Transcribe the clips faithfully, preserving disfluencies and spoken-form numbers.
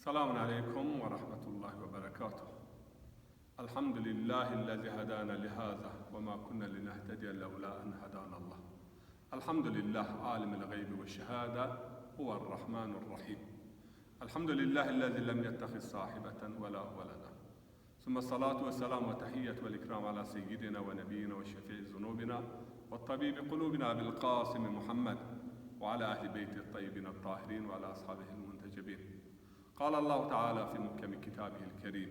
السلام عليكم ورحمة الله وبركاته. الحمد لله الذي هدانا لهذا وما كنا لنهتدي لولا أن هدانا الله. الحمد لله عالم الغيب والشهادة، هو الرحمن الرحيم. الحمد لله الذي لم يتخذ صاحبة ولا ولدا. ثم الصلاة والسلام والتحية والإكرام على سيدنا ونبينا وشفيع ذنوبنا وطبيب قلوبنا أبي القاسم محمد وعلى أهل بيته الطيبين الطاهرين وعلى أصحابه المنتجبين. قال الله تعالى في محكم كتابه الكريم: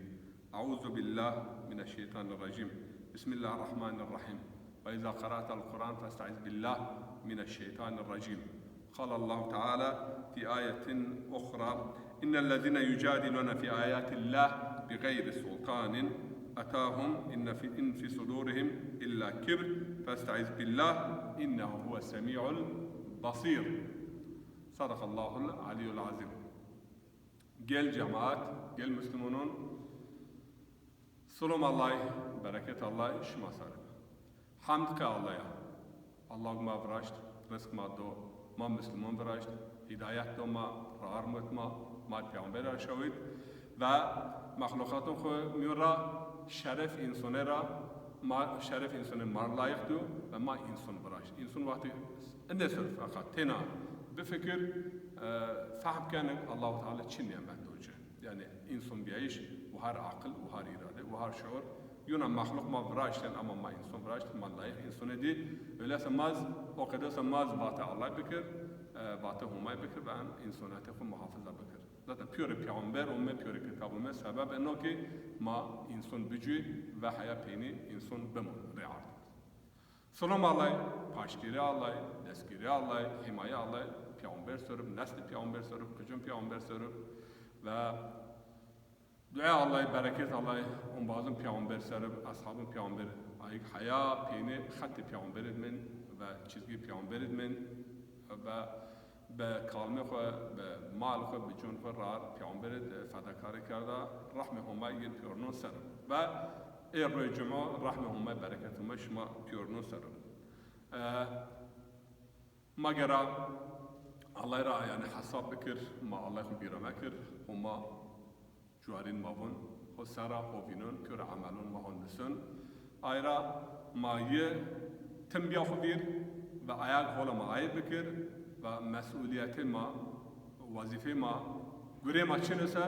أعوذ بالله من الشيطان الرجيم. بسم الله الرحمن الرحيم. وإذا قرأت القرآن فاستعذ بالله من الشيطان الرجيم. قال الله تعالى في آية أخرى: إن الذين يجادلون في آيات الله بغير سلطان أتاهم إن في، إن في صدورهم إلا كبر فاستعذ بالله إنه هو السميع البصير. صدق الله العلي العظيم. Gel cemaat, gel Müslümanın, Silom Allay, bereket Allay şima ser. Hemd qe Allay a. Allah ma viraşt, rizq ma do, ma Müslüman viraşt, hidayet do ma, rar mut ma, ma peyxamber ra şawit ve mexluqatın xo miyun ra şeref insone ra, ma şeref insone ma layiq do ve ma inson viraşt. Inson wextî inde ser feqat tena bifikir, e, fehm kenik Allahu Teala çi nimet do ci. Yani inson biyayış, û har aqil, û har irade, û har şuur. Yuna mexluq ma viraşten ama ma inson viraşten, ma layiq insone dî. Öyleyse maz, o qede se maz vate Allay bikir, e, vate Homay bikir ve en insonete xo muhafaza bikir. Zaten piyore peyxamber ome, piyore kitab ome, sebeb eno ki ma inson bicûy ve heya peynî inson bimo rê ard. Silom Allay, paştgîrî Allay, destgîrî Allay, hîmayî Allay, peyxamber serib, neslî peyxamber serib, qicun peyxamber serib ve dua Allay, bereket Allay, ombazin peyxamber serib, eshabin peyxamber, ayik heya peynî xettê peyxamber id min ve çizgî peyxamber id min ve bi kalmê xo, bi mal xo, bi cûn xo rar peyxamber id fedakarî kerda, rehmê Homay gir pîyornon ser. Ve ê roy cuma rehmê Homay, bereket Homay şima pîyornon ser. E, ma gera Allay ra, yani, hesab bikir, ma Allay xo bîra mekir, Homa cuarîn ma vun, xo sera xo vînun, pîyore emelun ma hon nisun. Ayra ma yi tim biya xo vîr ve ayag hola ma ayê bikir ve mesulîyetê ma, wazîfê ma, gurê ma çin ise,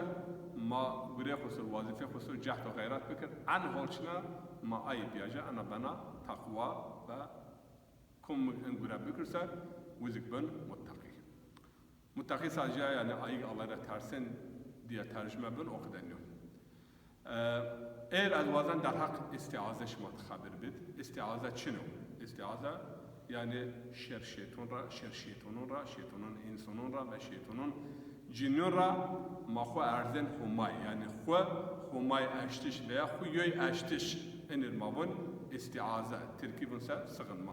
ma gurê xo ser, wazîfê xo ser cehd û xeyrat bikir. En hol çina ma ayê biyaja, ena bena teqwa ve Kom en gure bikirse, wizik bin muttaqî. Muttaqî sadece, yani, ayîg Allay ra tersin diye tercüme bin, o qede nîyo. E, eger ez wazen derheq îstîaze şima di xebir bid. Îstîaze çin o? Îstîaze, yani, şer şeyton ra, şer şeytonun ra, şeytonun însonon ra ve şeytonun cinyon ra ma xwu erzên Homay. Yani, xwu Homay eştiş veya xwu yoy eştiş. Inir ma vun îstîaze. Tirkî vun se sığınma.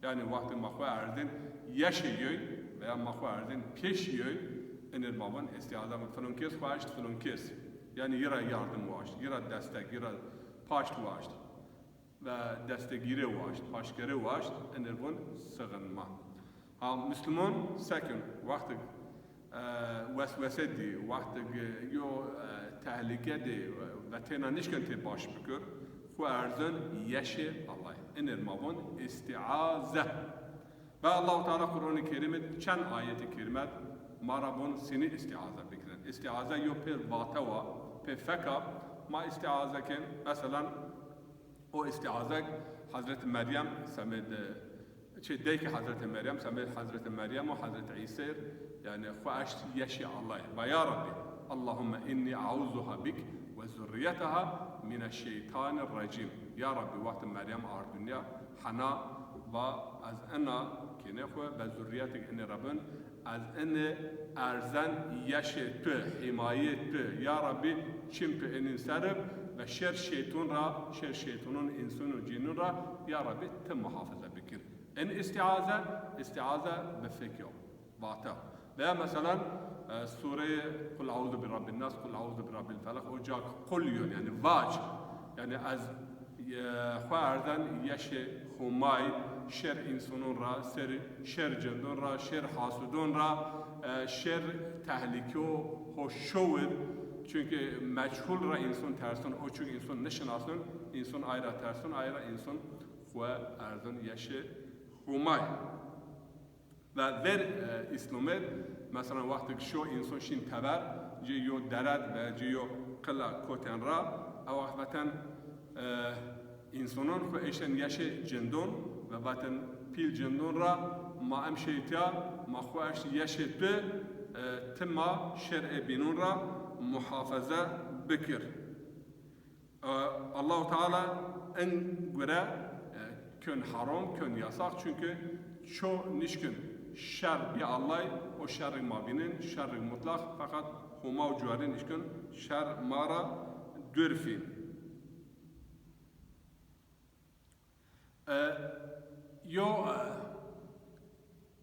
Yani wextê ma xwu erzên yeşê yoy veya ma xwu erzên pêşî yoy, inir ma vun îstîaze vun. Filon kes xwu eşt filon kes. Yani yi ra yardim waşt, yi ra destek, yi ra paşt waşt. Ve destegîrê waşt, paştgerê waşt, inir vun sığınma. Ha, Müslüman sekin, wextig e, weswese dî, wextig yo, e, tehlike dî, e, ve têna nişken tê baş bikir, xwu erzin yeşê Allay. Inir ma vun îstîaze. Ve Allahu Teala Quranê Kerîm id çend ayetê kerîme ma ra vun sinî îstîaze bikirin. Îstîaze yo pê vate wa, pê feka, ma îstîaze kin, meselan, O îstîazek Hezretî Meryem semêd, çi, deykê Hezretî Meryem semêd Hezretî Meryem û Hezretî Îsê, yani xwu eşt yeşê Allay. Va ya Rabbî, Allahumme inni auzuha bik ve zurriyeteha mineşşeytanirrecîm. Ya Rabbî, wextê Meryem ard dinya, hena va ez ina kênê xwu ve zurriyetêk inê ra bin, ez inî erzen yeşê tu, hîmayê tu. Ya Rabbî, çim tu inîn serib ve şer şeytun ra, şer şeytunun, însun û cînun ra, ya Rabbî, ti muhafize bikir. In îstîaze, îstîaze bi fik yo, vate. Veya meselan, e, sureyê Kul auzu bi rabbin nas, Kul auzu bi rabbil felak, o ca kul yon, yani vac. Yani ez e, xwu erzen yeşê Homay, şer însonon ra, ser, şer cindon ra, şer hasudon ra, e, şer tehlîko O şowir, çünkü meçhul ra inson tersun, o çünkü inson nişinasın, inson ay ra tersun, ay ra inson xwe erzun yeşi Humay. Ve ver e, İslam'ı, mesela wextek şo inson şin teber, ci yo dered ve ci yo qila koten ra, e wext veten e, İnsanon xwu eşten yeşê cindon ve vatin pîl cindon ra, ma em şêtiya, ma xwu eşt yeşê tu, e, ti ma şerê bînon ra muhafeze bikir. E, Allahu Teala in gure e, kön harom, kön yasak. Çünkü ço nişkin şer bi Allay, o şerri ma bînin, şerri mutlak, fakat Homa û cuarî nişkin şer ma ra dûr fîn. E, yo, e,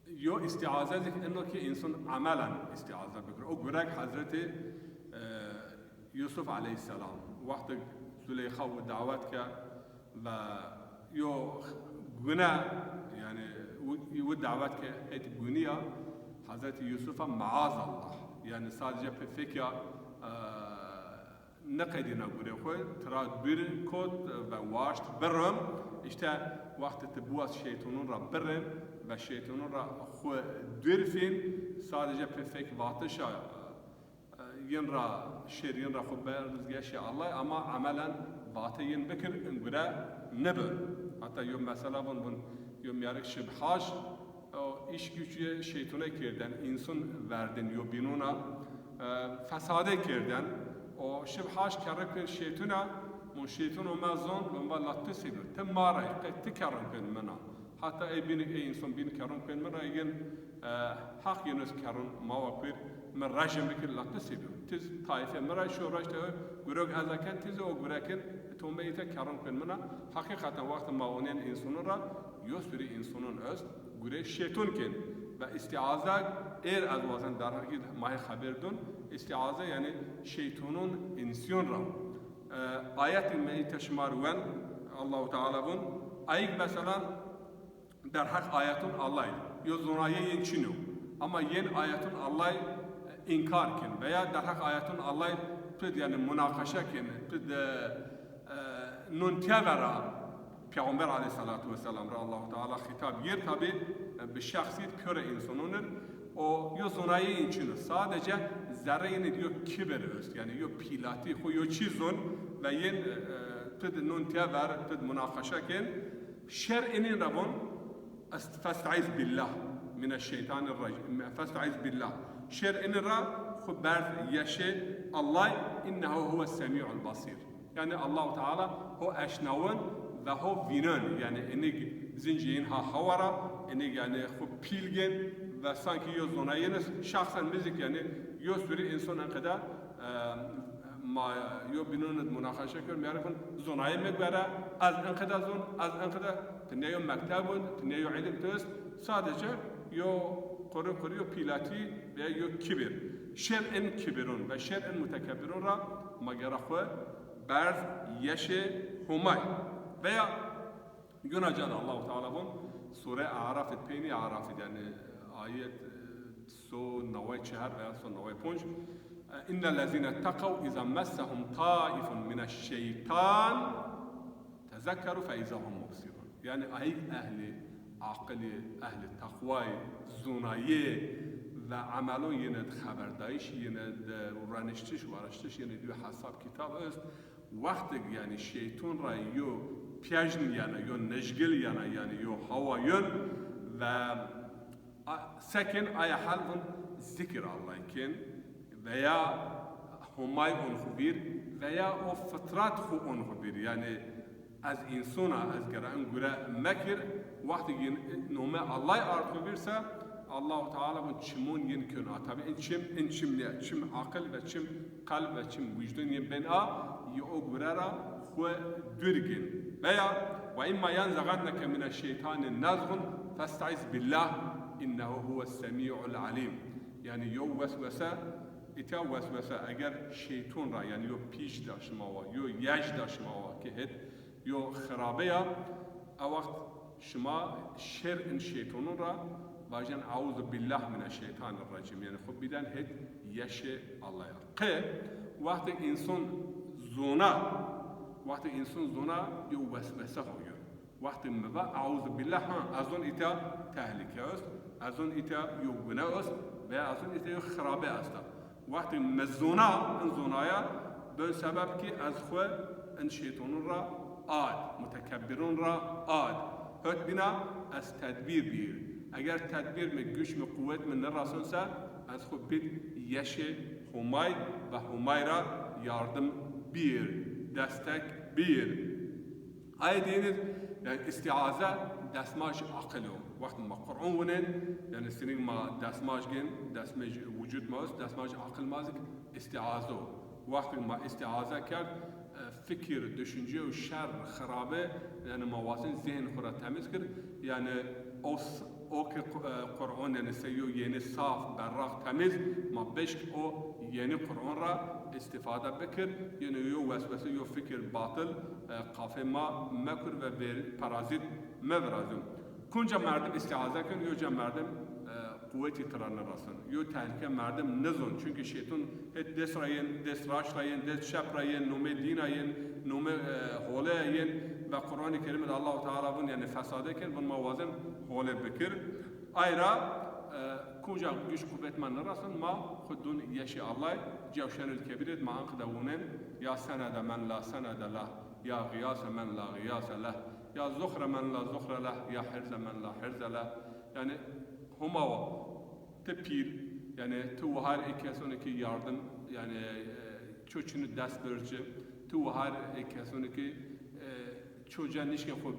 yo îstîaze zik eno ki însan emelen îstîaze bikir. O gurek Hezretî e, Yusuf aleyhisselam wextê Zuleyxa wi dawet ke ve yo gune, yani wi, wi dawet ke het guniya Hezretî Yusufa maazallah. Yani sadece pê fekya e, niqedîna gurê xwu, tira dûr kot ve waşt birrin. İşte wextê ti biwaz şeytanun ra birrin ve şeytanun ra xwu dûr fîn, sadece pê fek vatişa e, yin ra şêr, yin ra xwu berz geşê Allay, ama emelen vatê yin bikir, in gure nibi. Hatta yo mesela vun, vun yo miyarik şib haş, o iş güç yê şeytune kêrden, însun verdin yo bînuna, e, fesade kêrden. O şib haş kerre kên şeytuna, mun şeytun o me zon, vun va la tu sî bi, ti ma ra, qe ti kerrun kên mina. Hatta ey bînik, ey însun bîn kerrun kên mina, yin, e, haq yin öz kerrun ma wa kuir, mi rejim bikir, la tu sî bi. Tiz taife mi ra şo raşte gurek ez eken, tiz o gurekin, to me îte kerrun kên mina. Hakikaten wextê ma onên însunun ra, yo sürü însunun öz gurê şeytun kên. Ve îstîaze êr ez wazen derheqî ma hê xeber dun. Îstîaze yani şeytunun însiyon ra. E, ayet me îte şima ri wen, Allahu Teala vun, ayik mesela derheq ayetun Allay, yo zonayê yin çin o. Ama yin ayetun Allay, e, înkar kên. Veya derheq ayetun Allay pid yani munaqeşe kên, pid, e, e, nun tevera Peyxamber aleyhissalatu vesselam ra Allahu Teala xîtab yir, tabi, e, bi şexsîyet piyore însanonir. O yo zonayê yin çin o. Sadece zerrê yin yo kibir öst. Yani yo pîlatî, xwu yo çî zon ve yin, e, e, pid nun tever, pid munaqeşe kên. Şer inin ra von, est-, festaiz billah mineşşeytanirracim, festaiz billah. Şer inin ra xwu berz yeşê Allay, innehu huves semî'ul basîr. Yani Allahu Teala ho eşnawin ve ho vînin. Yani inig zincîyin ha hawa ra, inig yani xwu pîl gên ve sanki yo zonayênis şexsen mizik yani yo sürü însan enqede, e, ma yo bînun id munaqeşe kir, mi arifin zonayê mi gure, ez enqede zon, ez enqede, ti ne yo mekteb und, ti ne yo ilim tu est, sadece yo quri quri yo pîlatî ve yo kibir. Şer in kibirun ve şer in mutekebirun ra ma gera xwu berz yeşê Homay. Veya yuna ca de Allahu Teala von, Sure Araf id, peynî Araf id, yani ayet, e, so neway çehar veya so neway ponc. E, innellezîne tteqew îza messehum taifun mineşşeytan tezekkeru fe îza hum mubsirun. Yani ayik ehlî aqilî, ehlî teqwayî, zonayê ve emelon yin id xeberdayîş, yin id, e, reniştiş, weriştiş, yin id yo hesab kitab est. Wextig yani şeytun ra yo piyejn yana, yo nejgil yana, yani yo hawa yön ve a-, sekin aya hal vun zikir Allay kên veya Homay on xwu vîr veya o fitrat xwu on xwu vîr. Yani ez însona, ez gera in gure mekir, wextig yin nome Allay ard xwu vîr se, Allahu Teala vun çimon yin kön a. Tabi in çim, in çim ne, çim aqil ve çim qelb ve çim wijdon yin bên a, yi o gure ra xwu dûr gin. Veya, ve imma yenzeğenneke mineşşeytani nezğun festaiz billah, innehu huves semî'ul alîm. Yani yo weswese, îtya weswese eger şeytun ra, yani yo pîj da şima wa, yo yej da şima wa ki hit, yo xirabe ya, a wext şima şer in şeytanun ra vajen, "Euzu billah mineşşeytanirracim." Yani xwu biden hit yeşê Allah ya. Qe wextê însan zona, wextê însan zona yo weswese ho yo. Wextê mi va, "Euzu billah", ha, ez zon îta tehlike est, ez zon îta yo gune est veya ez zon îta yo xirabe esta. Wextê mi zona, in zonaya ben sebeb ki ez xwu in şeytanun ra ad, mutekebbirun ra ad. Hot bîna ez tedbîr bîr. Eger tedbîr mi, güç mi, quwet mi nirasin se, ez xwu bid yeşê Humay ve Humay ra yardim bîr, destek bîr. Ayê dînir, yani istiaze desmaj aqil o. Wextê ma Qur'an winen, yani sining ma desmaj gên, desmaj vücut ma est, desmaj aqil ma zik istiaze o. Wextê ma istiaze kerd, e, fikir, düşünce û şer, xirabe, yani ma wazin zihn xwu ra temiz kir. Yani o s-, o ki Qu-, e, Qur'an yani se yo yeni saf, berraq, temiz, ma beşk o yeni Qur'an ra istifade bikir. Yani yo weswese, yo fikir batil, e, qafê ma mekur ve ver-, parazit mevirazin. Kunca merdim istiaze kin, yo ca merdim, e, quwetî tira nirasin. Yo tehlike merdim nizon. Çünkü şeytun het dest ra yên, dest raşt ra yên, dest şep ra yên, nomê dîn a yên, nomê, e, hole a yên ve Qur'an-ı Kerim de Allahu Teala vun yani fesade kin, vun ma wazin hole bikir. Ayra, e, kunca güç quwet ma nirasin, ma xwu dun yeşê Allah, Cevşenül Kebir id ma anqide wunen, ya senede men la senede lah, ya gıyase men la gıyase leh, ya zuhre men la zuhre leh, ya hirze men la hirze leh. Yani Homa wa, ti pîr, yani ti wahar ê kesonê ki yardim, yani, e, ço çinu dest berci, ti wahar ê kesonê ki, e, ço ca nişkên xwu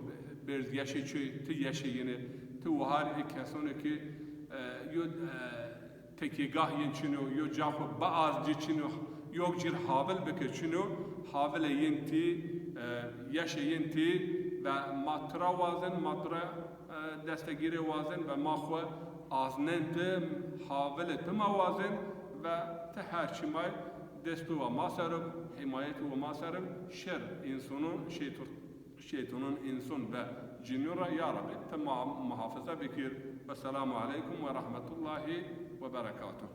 berz yeşê ço, ti yeşê yine, ti wahar ê kesonê ki, e, yo, e, tekêgah yin çino, yo ca xwu biaz ci çino, yok cir havil bike çino, havilê yin ti, e, yeşê yin ti ve ma tira wazin, ma tira, e, destegîrê wazin ve ma xwu aznen ti, havilê ti ma wazin ve ti her çimay destû wa ma ser ib, hîmayetû wa ma ser ib, şer însunun, şeytu-, şeytunun însun ve cinû ra ya Rabbi, ti ma muhafaza bikir. Vesselamu aleykum ve rahmetullahi ve berekatuh.